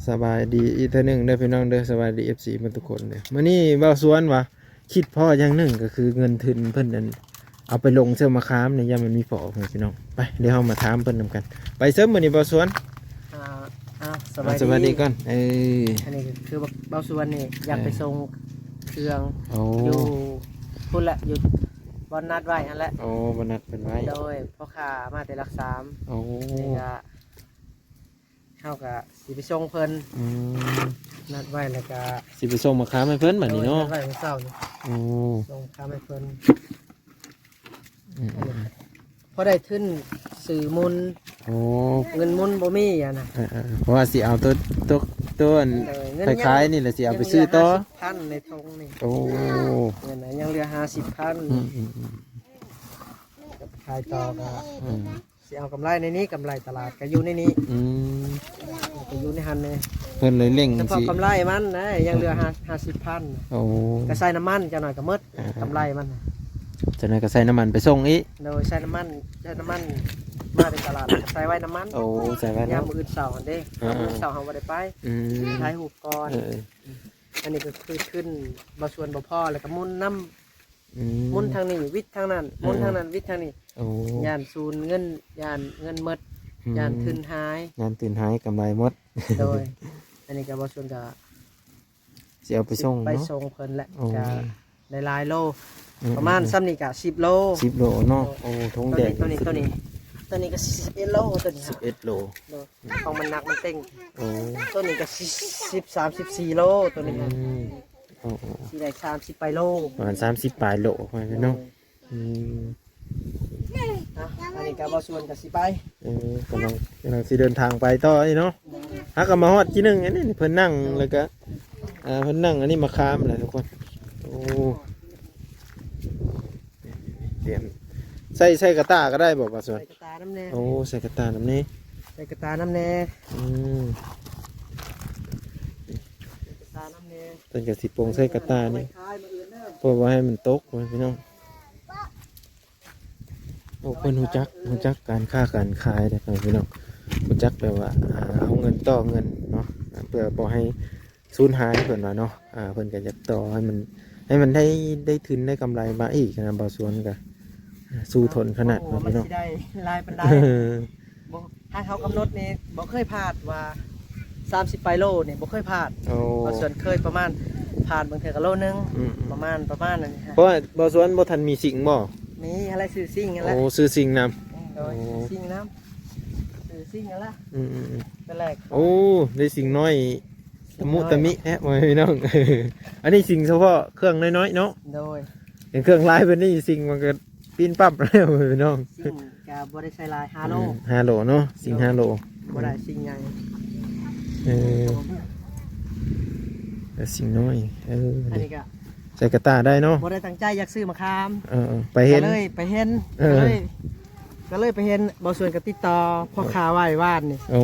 ສະບາຍດີອີກເທື່ອໜຶ່ງເດີພີ່ນ້ອງເດີ ສະບາຍດີ ເອັຟຊີ ເບິດທຸກຄົນເດີ. ມື້ນີ້ບ່າວສວນວ່າຄິດພໍຢ່າງໜຶ່ງ ກໍຄືເງິນທຶນເພິ່ນນັ້ນ ເອົາໄປລົງເຊື່ອມະຂາມນີ້ ຢ້ານມັນມີພໍພີ່ນ້ອງ. ໄປ ດຽວເຮົາມາຖາມເພິ່ນນຳກັນ. ໄປເຊີມມື້ນີ້ບ່າວສວນ. ອ່າ ອ່າ ສະບາຍດີ ສະບາຍດີກ່ອນ. ເອີ ອັນນີ້ກໍຄືບ່າວສວນນີ້ຢາກໄປ ເອີ ສົ່ງເຄື່ອງ ໂອ້ ຢູ່ພຸ້ນແຫຼະ ຢູ່ບ່ອນນັດໄວ້ຫັ້ນແຫຼະ. ໂອ້ ບ່ອນນັດເພິ່ນໄວ້. ໂດຍ ພໍ່ຄ້າມາແຕ່ຫຼັກສາມ. ໂອ້ ນີ້ກໍ ເຮົາກໍຊິໄປສົ່ງເພິ່ນ. ອືມ ນັດໄວ້ແລ້ວກໍ ຊິໄປສົ່ງມະຂາມໃຫ້ເພິ່ນບາດນີ້ເນາະ. ໂດຍ ນັດໄວ້ມື້ເຊົ້ານີ້. ໂອ້ ສົ່ງມະຂາມໃຫ້ເພິ່ນ. ອືມໆໆ ພໍໄດ້ທຶນຊື້ໝຸ່ນ. ໂອ້ ເງິນໝຸ່ນບໍ່ມີຫັ້ນນະ. ເອີໆ ເພາະວ່າຊິເອົາໂຕ ໂຕ ໂຕອັນ ເອີ ໄປຂາຍນີ້ແຫຼະ ຊິເອົາໄປຊື້ຕໍ່. ຍັງເຫຼືອຫ້າສິບພັນໃນຖົງນີ້. ໂອ້ ເງິນນະຍັງເຫຼືອຫ້າສິບພັນ. ອືມໆໆ ຂາຍຕໍ່ກໍ ອືມ ຊິເອົາກຳໄລໃນນີ້ ກຳໄລຕະຫຼາດກໍຢູ່ໃນນີ້. ອືມ ກໍຢູ່ໃນຫັ້ນເດ້ ເພິ່ນເລີຍເລັ່ງ ສະເພາະ ຊິ ກຳໄລມັນນະ ຍັງເຫຼືອ ອືມ ຫ້າ ຫ້າສິບພັນ. ໂອ້ ກໍໃສ່ນ້ຳມັນຈັກໜ້ອຍກໍໝົດ. ອ່າ ກຳໄລມັນ ຈັກໜ້ອຍກໍໃສ່ນ້ຳມັນໄປສົ່ງອີກ. ໂດຍ ໃສ່ນ້ຳມັນ ໃສ່ນ້ຳມັນມາແຕ່ຕະຫຼາດ ໃສ່ໄວ້ນ້ຳມັນ. ໂອ້ ໃສ່ໄວ້ ຍາມມື້ອື່ນເຊົ້າຫັ້ນເດ້. ອ່າ ມື້ອື່ນເຊົ້າເຮົາບໍ່ໄດ້ໄປ. ອືມ ຖ່າຍຮູບກ່ອນ. ເອີ ອັນນີ້ກໍຄືທຶນບ່າວສວນບໍ່ພໍ ແລ້ວກໍໝຸນນຳ ອືມ ໝຸນທາງນີ້ວິດທາງນັ້ນ ເອີ ໝຸນທາງນັ້ນວິດທາງນີ້. ໂອ້ ຢ້ານສູນເງິນ ຢ້ານເງິນໝົດ. ອືມ ຢ້ານທຶນຫາຍ ຢ້ານທຶນຫາຍ ກຳໄລໝົດ. ໂດຍ ອັນນີ້ກໍບ່າວສວນກໍຊິເອົາໄປສົ່ງເນາະ ໄປສົ່ງເພິ່ນແຫຼະ. ໂອ້ ກໍໄດ້ຫຼາຍໂລ. ອືມ ປະມານ ອືມ ສ່ຳນີ້ກໍສິບໂລ. ສິບໂລເນາະ. ໂດຍ ໂອ້ ຖົງແດງ ໂຕນີ້ ໂຕນີ້ ໂຕນີ້ກໍສິບເອັດໂລ ໂຕນີ້ ສິບເອັດໂລ. ໂດຍ ຂອງມັນໜັກມັນເຕັງ. ໂອ້ ໂຕນີ້ກໍສິບ ສາມສິບສີ່ໂລ ໂຕນີ້. ອືມ ໂອ້ ໂອ້ ຊິໄດ້ສາມສິບປາຍໂລ ປະມານສາມສິບປາຍໂລເນາະ. ໂດຍ ອືມ ອ່ະ ອັນນີ້ກໍບ່າວສວນກໍຊິໄປ. ເອີ ກຳລັງ ກຳລັງຊິເດີນທາງໄປຕໍ່ນີ້ເນາະ. ໂດຍ ຫາກໍມາຮອດທີໜຶ່ງ ອັນນີ້ເພິ່ນນັ່ງ ໂດຍ ແລ້ວກໍ ອ່າ ເພິ່ນນັ່ງອັນນີ້ມະຂາມແຫຼະທຸກຄົນ. ໂອ້ ຕຽມ ໃສ່ ໃສ່ກະຕ່າກໍໄດ້ບໍ່ບ່າວສວນ? ໃສ່ກະຕ່ານຳແດ່. ໂອ້ ໃສ່ກະຕ່ານຳແດ່ ໃສ່ກະຕ່ານຳແດ່. ອືມ ໃສ່ກະຕ່ານຳແດ່. ເພິ່ນກໍຊິປົງໃສ່ກະຕ່ານີ້ ເອົາໄວ້ຂາຍມື້ອື່ນເດີ ເພື່ອບໍ່ໃຫ້ມັນຕົກ ພີ່ນ້ອງ. ໂອ້ ເພິ່ນຮູ້ຈັກ ຮູ້ຈັກການຄ້າການຂາຍເດ້ ພີ່ນ້ອງ. ຮູ້ຈັກແບບວ່າ ອ່າ ເອົາເງິນຕໍ່ເງິນເນາະ ເພື່ອບໍ່ໃຫ້ສູນຫາຍ ເພິ່ນວ່າເນາະ. ອ່າ ເພິ່ນກໍຢາກຕໍ່ໃຫ້ມັນ ໃຫ້ມັນໄດ້ ໄດ້ທຶນໄດ້ກຳໄລມາອີກນະ. ບ່າວສວນກໍສູ້ທົນຂະໜາດ ໂອ້ ພີ່ນ້ອງ ມັນຊິໄດ້ຫຼາຍປານໃດ. ບໍ່ ທາງເຮົາກຳນົດນີ້ບໍ່ເຄີຍພາດ ວ່າສາມສິບປາຍໂລນີ້ບໍ່ເຄີຍພາດ. ໂອ້ ບ່າວສວນເຄີຍປະມານ ພາດບາງເທື່ອກໍໂລໜຶ່ງ. ອືມໆ ປະມານ ປະມານນັ້ນ. ເພາະວ່າບ່າວສວນບໍ່ທັນມີຊິງບໍ່? ມີຫັ້ນແຫຼະ ຊື້ຊິງຫັ້ນແຫຼະ. ໂອ້ ຊື້ຊິງນຳ. ອືມ ໂດຍ ໂອ້ ຊື້ຊິງນຳ ຊື້ຊິງຫັ້ນລະ. ອືມໆໆ ແຕ່ແລກ ໂອ້ ໄດ້ຊິງນ້ອຍ ຕະມຸຕະມິແທ້ ພໍ່ແມ່ພີ່ນ້ອງ. ອັນນີ້ຊິງສະເພາະເຄື່ອງນ້ອຍໆເນາະ. ໂດຍ ເຫັນເຄື່ອງຫຼາຍປານນີ້ ຊິງມັນກໍປີ້ນປັບແລ້ວ ພີ່ນ້ອງ. ຊິງກໍບໍ່ໄດ້ໃສ່ຫຼາຍ ຫ້າໂລ. ອືມ ຫ້າໂລເນາະ ຊິງຫ້າໂລ. ໂດຍ ບໍ່ໄດ້ຊິງໃຫຍ່. ເອີ ແຕ່ຊິງນ້ອຍ. ເອີ ອັນນີ້ກໍ ໃສ່ກະຕ່າໄດ້ເນາະ. ບໍ່ໄດ້ຕັ້ງໃຈຢາກຊື້ມະຂາມ. ເອີໆ ໄປເຫັນ ກໍເລີຍໄປເຫັນ. ເອີ ກໍເລີຍ ກໍເລີຍໄປເຫັນ ບ່າວສວນກໍຕິດຕໍ່ພໍ່ຄ້າໄວ້ວານນີ້. ໂອ້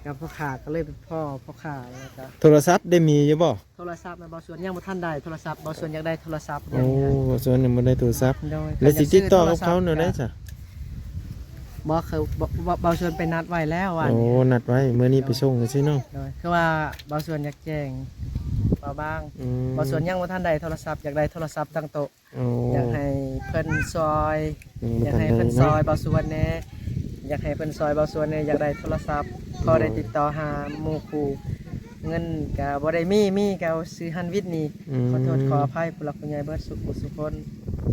ກັບພໍ່ຄ້າ ກໍເລີຍໄປພໍ້ພໍ່ຄ້າ ແລ້ວກໍ ໂທລະສັບໄດ້ມີຢູ່ບໍ່? ໂທລະສັບນະ ບ່າວສວນຍັງບໍ່ທັນໄດ້ໂທລະສັບ. ບ່າວສວນຢາກໄດ້ໂທລະສັບ. ໂອ້ ບ່າວສວນຍັງບໍ່ໄດ້ໂທລະສັບ. ໂດຍ ແລ້ວຊິຕິດຕໍ່ກັບເຂົາແນວໃດຊະ? ບໍ່ ຄື ບໍ່ ບ່າວສວນໄປນັດໄວ້ແລ້ວວ່າ. ໂອ້ ນັດໄວ້ ມື້ນີ້ໄປສົ່ງຊື່ເນາະ. ໂດຍ ຄືວ່າບ່າວສວນຢາກແຈ້ງບ່າວບາງ. ອືມ ບ່າວສວນຍັງບໍ່ທັນໄດ້ໂທລະສັບ ຢາກໄດ້ໂທລະສັບຕັ້ງໂຕະ. ໂອ້ ຢາກໃຫ້ເພິ່ນຊ່ອຍ ອືມ ຢາກໃຫ້ເພິ່ນຊ່ອຍບ່າວສວນແດ່ ຢາກໃຫ້ເພິ່ນຊ່ອຍບ່າວສວນແດ່ ຢາກໄດ້ໂທລະສັບ ພໍໄດ້ຕິດຕໍ່ຫາໝູ່ຄູ່ເງິນກະບໍ່ໄດ້ມີ ມີກະຊື້ຫັ້ນວິດນີ້. ອືມ ຂໍໂທດຂໍອະໄພຜູ້ຫຼັກຜູ້ໃຫຍ່ເບິດສູ່ຜູ້ສູ່ຄົນ.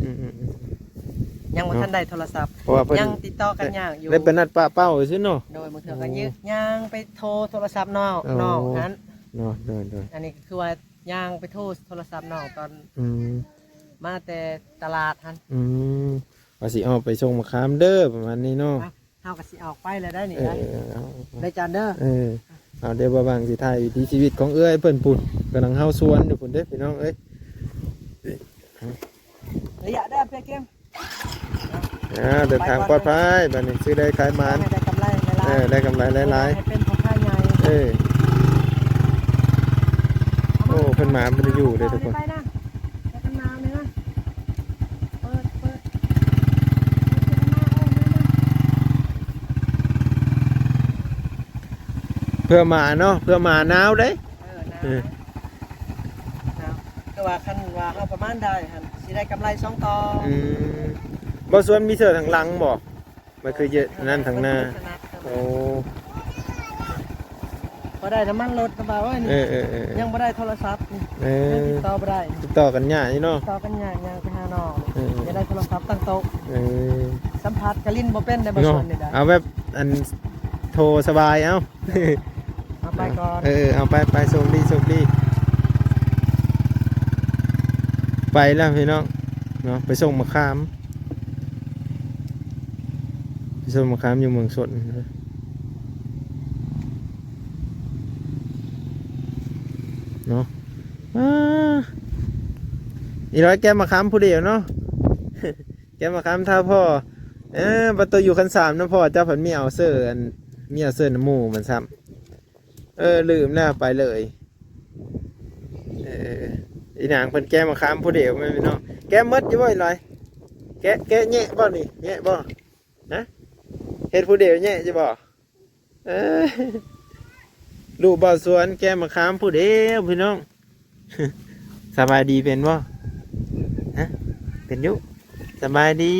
ອືມໆໆ ຍັງບໍ່ທັນໄດ້ໂທລະສັບ ເພາະວ່າເພິ່ນ ຍັງຕິດຕໍ່ກັນຍາກຢູ່ ໄດ້ໄປນັດປະເປົ້າຊື່ເນາະ. ໂດຍ ບາງເທື່ອກໍ ໂອ້ ຍ່າງໄປໂທໂທລະສັບນ້ອງ ໂອ້ ນ້ອງຫັ້ນເນາະ. ໂດຍໆ ອັນນີ້ກໍຄືວ່າ ຍ່າງໄປໂທໂທລະສັບນ້ອງຕອນ ອືມ ມາແຕ່ຕະຫຼາດຫັ້ນ. ອືມ ວ່າຊິອອກໄປສົ່ງມະຂາມເດີ ປະມານນີ້ເນາະ. ເຮົາກໍຊິອອກໄປແລ້ວໄດ໋ນີ້. ເອີ ໄດ້ ເອີ ໄດ້ຈານເດີ. ເອີ ເອົາ ດຽວບ່າວບາງຊິຖ່າຍວິຖີຊີວິດຂອງເອື້ອຍເພິ່ນພຸ້ນ ກຳລັງເຫົ່າສວນຢູ່ພຸ້ນເດ້ພີ່ນ້ອງເອີຍ. ໄລຍະເດີ ເພື່ອເກມ ອ່າ ເດີນທາງປອດໄພ ບາດນີ້ຊື້ໄດ້ຂາຍໝານ ໄດ້ກຳໄລຫຼາຍໆ. ເອີ ໄດ້ກຳໄລຫຼາຍໆ ໃຫ້ເປັນພໍ່ຄ້າໃຫຍ່. ເອີ ໂອ້ ເພິ່ນມາບໍ່ໄດ້ຢູ່ເດ້ທຸກຄົນ. ໄປນະ ໄປກັນນາວນີ້ນະ ເປີດ ເປີດ ເປີດ ເປີດ ເປີດ. ເພື່ອໝາເນາະ ເພື່ອໝາໜາວເດ້. ເອີ ໜາວ ເອີ ໜາວ ແຕ່ວ່າຄັນວ່າເຮົາປະມານໄດ້ຫັ້ນ ຊິໄດ້ກຳໄລສອງຕໍ່. ອືມ ບໍ່ສວນມີເສື້ອທາງຫຼັງບໍ່? ມັນຄືເຍາະນັ້ນທາງໜ້າ. ໂອ້ ບໍ່ໄດ້ນ້ຳມັນລົດນະບ່າວເອີຍນີ້. ເອີໆໆ ຍັງບໍ່ໄດ້ໂທລະສັບນີ້. ເອີ ຍັງຕິດຕໍ່ບໍ່ໄດ້. ຕິດຕໍ່ກັນຍາກຢູ່ເນາະ. ຕິດຕໍ່ກັນຍາກ ຍ່າງໄປຫານ້ອງ. ເອີ ຢາກໄດ້ໂທລະສັບຕັ້ງໂຕະ. ເອີ ສຳຜັດກະຫຼິ້ນບໍ່ເປັນໄດ໋ ບໍ່ສວນນີ້ໄດ໋. ເອົາແບບອັນໂທສະບາຍເອົາ. ເອົາໄປກ່ອນ. ເອີ ເອົາໄປ ໄປ ໂຊກດີ ໂຊກດີ. ໄປແລ້ວພີ່ນ້ອງເນາະ ໄປສົ່ງມະຂາມ ໄປສົ່ງມະຂາມຢູ່ເມືອງຊົນເນາະ. ອ່າ ອີຫຼອຍແກະມະຂາມຜູ້ດຽວເນາະ ແກະມະຂາມຖ້າພໍ່. ເອີ ບັດໂຕຢູ່ຄັນສາມນຳພໍ່ເຈົ້າ ເພິ່ນມີເອົາເສື້ອ ອັນ ມີເອົາເສື້ອນຳໝູ່ມັນຊ້ຳ. ເອີ ລືມແລ້ວ ໄປເລີຍ. ເອີ ອີນາງເພິ່ນແກະມະຂາມຜູ້ດຽວແມ່ນເນາະ. ແກະໝົດຢູ່ບໍ່ອີຫຼອຍ? ແກະ ແກະແຍະບໍ່ນີ້? ແຍະບໍ່? ຮະ? ເຮັດຜູ້ດຽວແຍະຢູ່ບໍ່? ເອີ ລູກບ່າວສວນແກະມະຂາມຜູ້ດຽວພີ່ນ້ອງ. ສະບາຍດີເປັນບໍ່? ຮະ? ເປັນຢູ່. ສະບາຍດີ.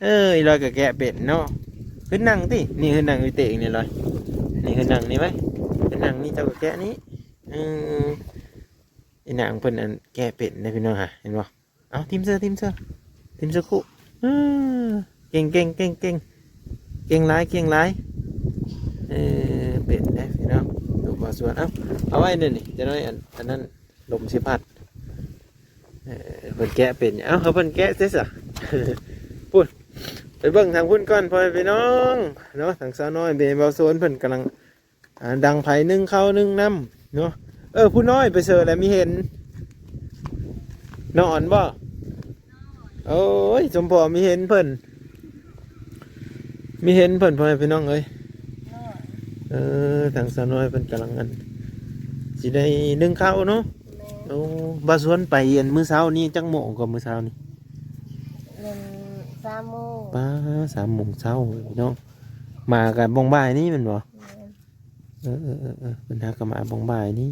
ເອີ ອີຫຼອຍກໍແກະເປັນເນາະ. ຂຶ້ນນັ່ງຕິ ນີ້ຂຶ້ນນັ່ງຢູ່ເຕງນີ້ລອຍ ນີ້ຂຶ້ນນັ່ງນີ້ໄວ້ ຂຶ້ນນັ່ງນີ້ ເຈົ້າກໍແກະນີ້. ເອີ ອີນາງເພິ່ນອັນແກະເປັນເດ້ພີ່ນ້ອງ ຫາ ເຫັນບໍ່? ເອົາ ຖິ້ມເສີ ຖິ້ມເສີ ຖິ້ມເສີຄຸ. ເອີ ເກັ່ງໆໆໆ ເກັ່ງຫຼາຍ ເກັ່ງຫຼາຍ. ເອີ ເປັນເດ້ພີ່ນ້ອງ ລູກບ່າວສວນ. ເອົາ ເອົາໄວ້ນີ້ ນີ້ ຈັກໜ້ອຍ ອັນ ອັນນັ້ນ ລົມຊິພັດ. ເອີ ເພິ່ນແກະເປັນ. ເອົ້າ ເອົາເພິ່ນແກະເສຍຊະ ພຸ້ນ ໄປເບິ່ງທາງພຸ້ນກ່ອນ ພໍ່ແມ່ພີ່ນ້ອງເນາະ. ທາງສາວນ້ອຍແມ່ບ່າວໂສນເພິ່ນກຳລັງ ອ່າ ດັງໄຟ ໜຶ້ງເຂົ້າໜຶ້ງນ້ຳເນາະ. ເອີ ຜູ້ນ້ອຍໄປໃສແລ້ວ ມີເຫັນ ນອນບໍ່? ໂອ້ຍ ສົມພໍມີເຫັນເພິ່ນ ມີເຫັນເພິ່ນ ພໍ່ແມ່ພີ່ນ້ອງເອີຍ. ເອີ ທາງສາວນ້ອຍເພິ່ນກຳລັງ ອັນ ຊິໄດ້ໜຶ້ງເຂົ້າເນາະ. ແມ່ນ. ໂອ້ ບ່າວສວນໄປ ອັນ ມື້ເຊົ້ານີ້ຈັກໂມງກໍ ມື້ເຊົ້ານີ້? ແມ່ນ ສາມໂມງ. ປ້າ ສາມໂມງເຊົ້າພີ່ນ້ອງ ມາກະບ່ອງບ່າຍນີ້ແມ່ນບໍ່? ແມ່ນ. ເອີໆໆໆ ເພິ່ນຫາກໍມາບ່ອງບ່າຍນີ້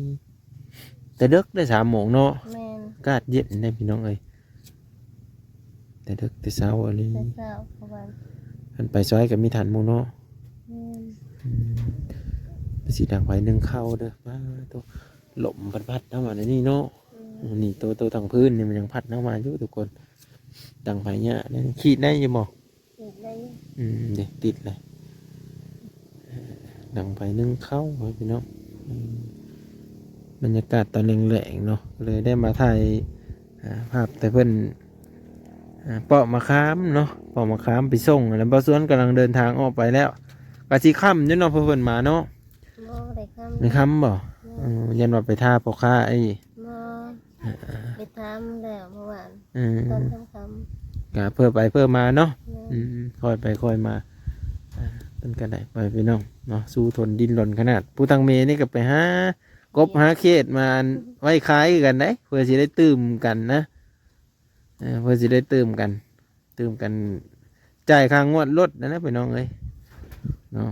ແຕ່ເດິກໄດ້ສາມໂມງເນາະ. ແມ່ນ. ອາກາດເຢັນໄດ໋ພີ່ນ້ອງເອີຍ ແຕ່ເດິກແຕ່ເຊົ້າອີ່ຫຼີ. ແຕ່ເຊົ້າ ເພາະວ່າ ຄັນໄປຊອຍກໍມີທັນໝູ່ເນາະ. ແມ່ນ. ອືມ ຊິດັງໄຟໜຶ້ງເຂົ້າເດີ. ປ້າໂຕ ລົມພັດໆເຂົ້າມາໃນນີ້ເນາະ. ແມ່ນ. ນີ້ໂຕ ໂຕທາງພື້ນນີ້ມັນຍັງພັດເຂົ້າມາຢູ່ທຸກຄົນ. ດັງໄຟຍາກ ຂີດໄດ້ຢູ່ບໍ່? ຕິດໄດ້ຢູ່. ອືມ ເດ້ ຕິດເລີຍ. ເອີ ດັງໄຟໜຶ້ງເຂົ້າ ພີ່ນ້ອງ. ອືມ ບັນຍາກາດຕອນແລງໆເນາະ ເລີຍໄດ້ມາຖ່າຍ ອ່າ ພາບແຕ່ເພິ່ນ ອ່າ ປອກມະຂາມເນາະ ປອກມະຂາມໄປສົ່ງ. ແລ້ວບ່າວສວນກຳລັງເດີນທາງອອກໄປແລ້ວ ກະຊິຄ່ຳຢູ່ເນາະ ເພິ່ນມາເນາະ. ບໍ່ໄດ້ຄ່ຳ. ໄດ້ຄ່ຳບໍ່? ບໍ່. ເອີ ຢ້ານວ່າໄປຖ້າພໍ່ຄ້າໄອ້ ບໍ່. ອ່າ ໄປຖາມແລ້ວເມື່ອວານ ເອີ ຕອນຄ່ຳໆ ກະເພື່ອໄປເພື່ອມາເນາະ. ແມ່ນ. ອືມ ຄ່ອຍໄປຄ່ອຍມາ. ອ່າ ເພິ່ນກໍໄດ້ໄປພີ່ນ້ອງເນາະ ສູ້ທົນດີ້ນລົນຂະໜາດ. ຜູ້ທາງແມ່ນີ້ກໍໄປຫາກົບຫາເຂດມາໄວ້ຂາຍຄືກັນເດ້ ເພື່ອຊິໄດ້ຕື່ມກັນນະ. ເອີ ເພື່ອຊິໄດ້ຕື່ມກັນ ຕື່ມກັນຈ່າຍຄ່າງວດລົດນັ້ນແຫຼະພີ່ນ້ອງເອີຍເນາະ.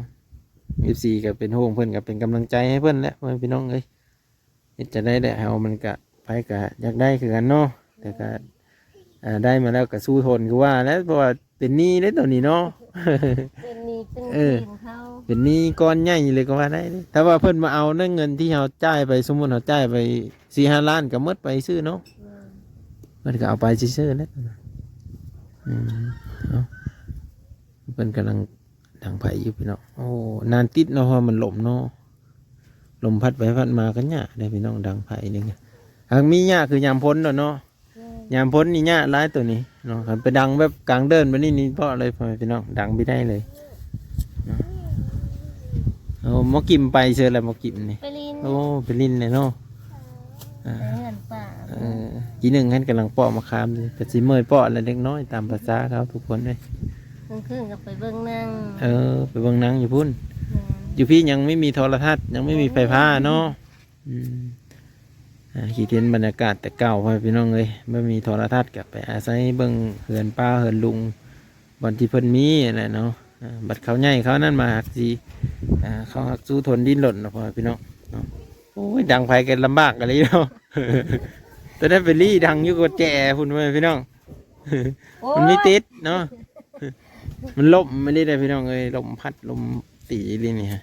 ເອັຟຊີກໍເປັນຫ່ວງເພິ່ນ ກໍເປັນກຳລັງໃຈໃຫ້ເພິ່ນແຫຼະພີ່ນ້ອງເອີຍ. ເຮັດຈັ່ງໃດແຫຼະ ເຮົາມັນກະ ໃຜກະຢາກໄດ້ຄືກັນເນາະ ແຕ່ກະ ອ່າ ໄດ້ມາແລ້ວກະສູ້ທົນຄືວ່າແຫຼະ ເພາະວ່າເປັນໜີ້ເດ້ໂຕນີ້ເນາະ. ເປັນໜີ້ເປັນ ເອີ ເປັນໜີ້ກ້ອນໃຫຍ່ເລີຍກໍວ່າໄດ້ເດ້. ຖ້າວ່າເພິ່ນມາເອົາໃນເງິນທີ່ເຮົາຈ່າຍໄປ ສົມມຸດເຮົາຈ່າຍໄປສີ່ຫ້າລ້ານກໍໝົດໄປຊື່ເນາະ. ແມ່ນ. ເພິ່ນກໍເອົາໄປຊື່ໆແຫຼະ. ອືມ ເອົາ ເພິ່ນກຳລັງດັງໄຟຢູ່ພີ່ນ້ອງ. ໂອ້ ນານຕິດເນາະ ເພາະວ່າມັນລົມເນາະ ລົມພັດໄປພັດມາກໍຍາກເດ້ພີ່ນ້ອງ ດັງໄຟນີ້. ຫາກມີຍາກຄືຍາມຝົນໂລດເນາະ. ແມ່ນ. ຍາມຝົນນີ້ຍາກຫຼາຍໂຕນີ້ເນາະ ຄັນໄປດັງແບບກາງເດີ່ນແບບນີ້ນີ້ເພາະເລີຍ ພໍ່ແມ່ພີ່ນ້ອງ ດັງບໍ່ໄດ້ເລີຍເນາະ. ເອົາໝໍກິມໄປເຊີແລ້ວ ໝໍກິມນີ້ ໄປຫຼິ້ນ. ໂອ້ ໄປຫຼິ້ນແລ້ວເນາະ. ອ່າ ໄປເຮືອນປ້າ. ເອີ ອີໜຶ່ງຫັ້ນກຳລັງເປາະມະຂາມຢູ່ ກໍຊິເມື່ອຍເປາະແຫຼະເດັກນ້ອຍ ຕາມພາສາເຂົາທຸກຄົນເອີຍ. ກາງຄືນກໍໄປເບິ່ງໜັງ. ເອີ ໄປເບິ່ງໜັງຢູ່ພຸ້ນ. ແມ່ນ. ຢູ່ພີ້ຍັງໄມ່ມີໂທລະທັດ ຍັງໄມ່ມີໄຟຟ້າເນາະ. ອືມ ອ່າ ຄິດເຫັນບັນຍາກາດແຕ່ເກົ່າ ພໍ່ແມ່ພີ່ນ້ອງເອີຍ ບໍ່ມີໂທລະທັດກໍໄປອາໄສເບິ່ງເຮືອນປ້າເຮືອນລຸງ ບ່ອນທີ່ເພິ່ນມີຫັ້ນແຫຼະເນາະ. ອ່າ ບັດເຂົາໃຫຍ່ເຂົານັ້ນມາຫາກຊິ ອ່າ ເຂົາຫາກສູ້ທົນດີ້ນລົນເນາະ ພໍ່ແມ່ພີ່ນ້ອງເນາະ. ໂອ້ຍ ດັງໄຟກໍລຳບາກກັນເລີຍເນາະ ແຕ່ໄດ້ໄປລີ້ດັງຢູ່ກໍແຈພຸ້ນ ພໍ່ແມ່ພີ່ນ້ອງ. ໂອ້ຍ ມັນມີຕິດເນາະ ມັນລົມອີ່ຫຼີເດ້ພີ່ນ້ອງເອີຍ ລົມພັດລົມຕີອີ່ຫຼີນີ້ຮະ.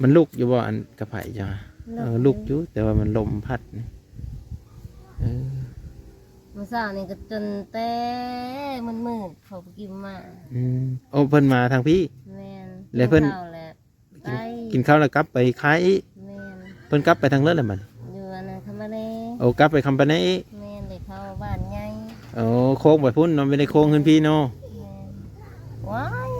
ມັນລຸກຢູ່ບໍ່ ອັນກະໄພເຈົ້າ? ເອີ ລຸກຢູ່ ແຕ່ວ່າມັນລົມພັດນີ້. ເອີ ມື້ເຊົ້ານີ້ກໍຈົນແຕ່ມືດໆ ເຂົາໄປກິນມາ. ອືມ ໂອ້ ເພິ່ນມາທາງພີ້. ແມ່ນ ແລ້ວເພິ່ນ ກິນເຂົ້າແລ້ວ ໄປ ກິນ ກິນເຂົ້າແລ້ວກັບໄປຂາຍອີກ. ແມ່ນ ເພິ່ນກັບໄປທາງເລີດແລ້ວບັດນີ້ ຢູ່ອັນນັ້ນ ຄຳປະແນ. ໂອ້ ກັບໄປຄຳປະແນອີກ. ແມ່ນ ໄດ້ເຂົ້າບ້ານໃຫຍ່. ໂອ້ ໂຄ້ງໄປພຸ້ນເນາະ ໄປໄດ້ໂຄ້ງຂຶ້ນພີ້ເນາະ. ແມ່ນ ວ້າຍ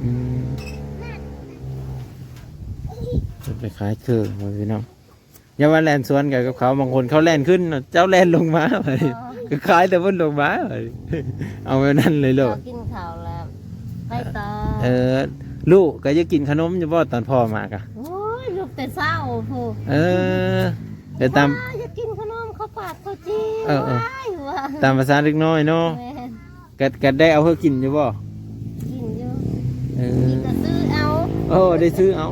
ອືມ ເພິ່ນໄປຂາຍເຄື່ອງ ພໍ່ແມ່ພີ່ນ້ອງ. ຢ່າວ່າແລ່ນສວນກັນກັບເຂົາ ບາງຄົນເຂົາແລ່ນຂຶ້ນ ເຈົ້າແລ່ນລົງມາ ອໍ ກໍຂາຍແຕ່ເພິ່ນລົງມາ ເອົາແບບນັ້ນເລີຍໂລດ. ກິນເຂົ້າແລ້ວໄປຕໍ່. ເອີ ລູກກໍຢາກກິນຂະໜົມຢູ່ບໍ່ ຕອນພໍ່ມາກະ? ໂອ້ຍ ລຸກແຕ່ເຊົ້າພຸ້ນ. ເອີ ແຕ່ຕາມ ວ້າ ຢາກກິນຂະໜົມ ເຂົ້າປາດເຂົ້າຈີ່. ເອີ ເອີ ວ້າຍ ວ່າ ຕາມພາສາເດັກນ້ອຍເນາະ. ແມ່ນ ກະ ກະໄດ້ເອົາໃຫ້ກິນຢູ່ບໍ່? ກິນຢູ່. ເອີ ກິນກໍຊື້ເອົາ. ໂອ້ ໄດ້ຊື້ເອົາ.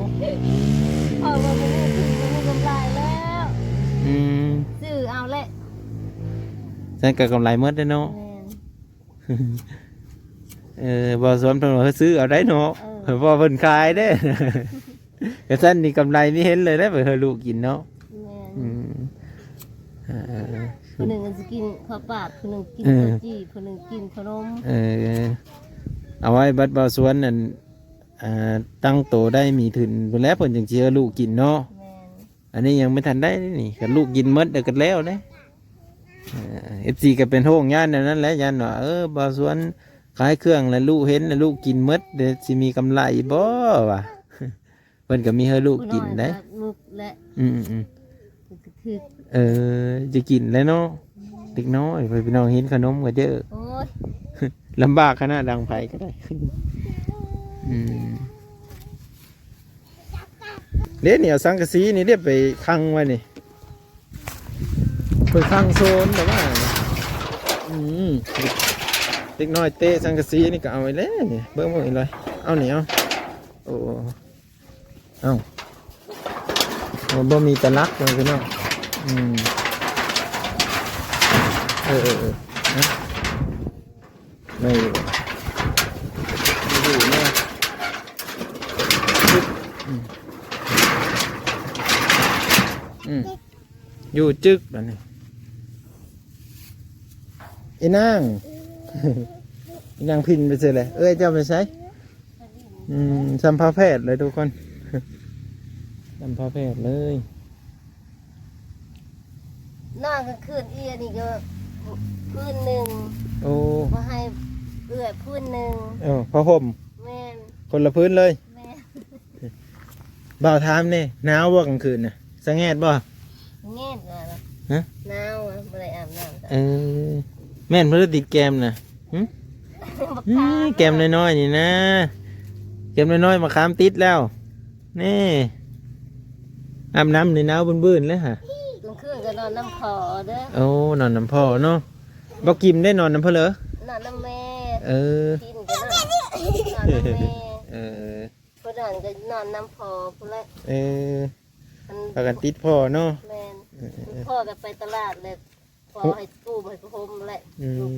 ເພາະວ່າບໍ່ມີ ບໍ່ມີກຳໄລແລ້ວ. ອືມ ຊື້ເອົາແຫຼະ. ຊັ້ນກໍກຳໄລໝົດເດ້ເນາະ. ແມ່ນ ເອີ ບໍ່ສວນເພິ່ນວ່າຊື້ເອົາໄດ້ເນາະ. ເອີ ເພາະວ່າເພິ່ນຂາຍເດ້. ກະຊັ້ນນີ້ກຳໄລມີເຫັນເລີຍເດ້ ໄປໃຫ້ລູກກິນເນາະ. ແມ່ນ ອືມ ເອີ ຜູ້ໜຶ່ງກໍຊິກິນເຂົ້າປາດ ຜູ້ໜຶ່ງກິນ ເອີ ເຂົ້າຈີ່ ຜູ້ໜຶ່ງກິນຂະໜົມ. ເອີ ເອົາໄວ້ບັດບ່າວສວນນັ້ນ ອ່າ ຕັ້ງໂຕໄດ້ມີທຶນພຸ້ນແຫຼະ ເພິ່ນຈຶ່ງຊິໃຫ້ລູກກິນເນາະ. ແມ່ນ ອັນນີ້ຍັງບໍ່ທັນໄດ້ນີ້ ຄັນລູກກິນໝົດແລ້ວກໍແລ້ວເດ້. ເອີ ເອັຟຊີກໍເປັນຫ່ວງຢ້ານແນວນັ້ນແຫຼະ ຢ້ານວ່າ ເອີ ບ່າວສວນຂາຍເຄື່ອງແລ້ວລູກເຫັນແລ້ວລູກກິນໝົດ ເດ ຊິມີກຳໄລບໍ່ວ່າ. ເພິ່ນກໍມີໃຫ້ລູກກິນໄດ໋. ລູກແຫຼະ ອືມໆ ເອີ ຈະກິນແລ້ວເນາະ ເດັກນ້ອຍ ພີ່ນ້ອງເຫັນຂະໜົມກໍເຢີ. ໂອ້ຍ ລຳບາກຂະໜາດ ດັງໄຟກໍໄດ້. ອືມ ເດ້ນີ້ ເອົາສັງກະສີນີ້ເດ້ໄປຂັງໄວ້ນີ້ ໄປຂັງໂຊນແບບວ່າ ອືມ ເດັກນ້ອຍເຕະສັງກະສີນີ້ກໍເອົາໄວ້ແລ້ວນີ້ ເບິ່ງ ເບິ່ງອີ່ຫຼ້ອຍ ເອົານີ້ ເອົາ ໂອ້ ເອົ້າ ບໍ່ ບໍ່ມີຕະຫຼັກເລີຍພີ່ນ້ອງ. ອືມ ເອີ ເອີ ເອີ ນະ ໄດ້ຢູ່ ຢູ່ເນາະ. ອືມ ອືມ ຢູ່ຈຶກບາດນີ້ ອີນາງ ອີນາງພິນໄປໃສແຫຼະ? ເອື້ອຍເຈົ້າໄປໃສ? ອືມ ສ່ຳພາແພດເລີຍທຸກຄົນ ສ່ຳພາແພດເລີຍ. ນອນກາງຄືນອີ່ອັນນີ້ກໍພື້ນໜຶ່ງ. ໂອ້ ບໍ່ໃຫ້ເອື້ອຍພື້ນໜຶ່ງ. ເອີ ຜ້າຫົ່ມ. ແມ່ນ ຄົນລະພື້ນເລີຍ. ແມ່ນ. ບ່າວຖາມແດ່ ໜາວບໍ່ກາງຄືນນະ? ສະແງດບໍ່? ສະແງດວ່າ ຮະ? ໜາວວ່າ ບໍ່ໄດ້ອາບນ້ຳ. ເອີ ແມ່ນເພິ່ນຕິດແກມນະ. ຫຶ? ບັກຂາມ ແກມນ້ອຍໆນີ້ນະ ແກມນ້ອຍໆ ບັກຂາມຕິດແລ້ວ. ນີ້ ອາບນ້ຳໃນໜາວບືນໆເລີຍຫະ. ກາງຄືນກໍນອນນຳພໍ່ເດີ. ໂອ້ ນອນນຳພໍ່ເນາະ. ບັກກິມໄດ້ນອນນຳໃຜເລີ? ນອນນຳແມ່. ເອີ ກິນກໍນອນ ນອນນຳແມ່. ເອີ ຜູ້ນັ້ນກໍນອນນຳພໍ່ພຸ້ນແຫຼະ. ເອີ ອັນ ພາກັນຕິດພໍ່ເນາະ. ແມ່ນ. ເອີ ເອີ ເອີ ພໍ່ກໍໄປຕະຫຼາດແລ້ວ ພໍ່ໃຫ້ປູມໃຫ້ຜ້າຫົ່ມແຫຼະ. ອືມ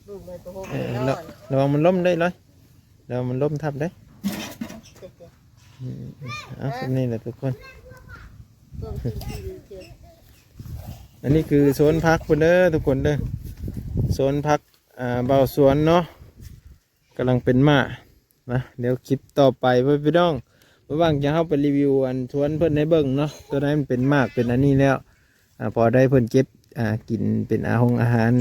ລູບໃຫ້ຜ້າຫົ່ມ. ເອີ ນອນ ລະ ລະວັງມັນລົ້ມເດີ ລະວັງມັນລົ້ມທັບເດີ. ເຈັບໆ. ອືມ ເອົາ ສ່ຳນີ້ແຫຼະທຸກຄົນ. ອັນນີ້ຄືສວນຜັກພຸ້ນເດີທຸກຄົນເດີ ສວນຜັກ ອ່າ ບ່າວສວນເນາະ ກຳລັງເປັນໝາກນະ. ດຽວຄລິບຕໍ່ໄປ ພີ່ນ້ອງ ບໍ່ວ່າງຈະເຮົາໄປຣີວິວອັນສວນເພິ່ນໃຫ້ເບິ່ງເນາະ ຕົວໃດມັນເປັນໝາກເປັນອັນນີ້ແລ້ວ ອ່າ ພໍໄດ້ເພິ່ນເກັບ ອ່າ ກິນເປັນອາຫົງອາຫານ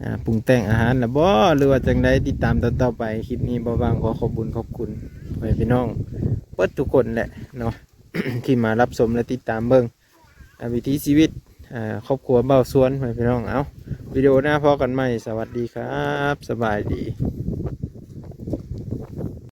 ອ່າ ປຸງແຕ່ງອາຫານລະບໍ່ ຫຼືວ່າຈັ່ງໃດ ຕິດຕາມຕອນຕໍ່ໄປ. ຄລິບນີ້ບໍ່ວ່າງຂໍຂອບບຸນຂອບຄຸນພໍ່ແມ່ພີ່ນ້ອງເບິດທຸກຄົນແຫຼະເນາະ ທີ່ມາຮັບຊົມ ແລະ ຕິດຕາມເບິ່ງ ອ່າ ວິຖີຊີວິດ ອ່າ ຄອບຄົວບ່າວສວນ ພໍ່ແມ່ພີ່ນ້ອງ. ເອົາ ວິດີໂອໜ້າພໍ້ກັນໃໝ່. ສະຫວັດດີຄັບ ສະບາຍດີ.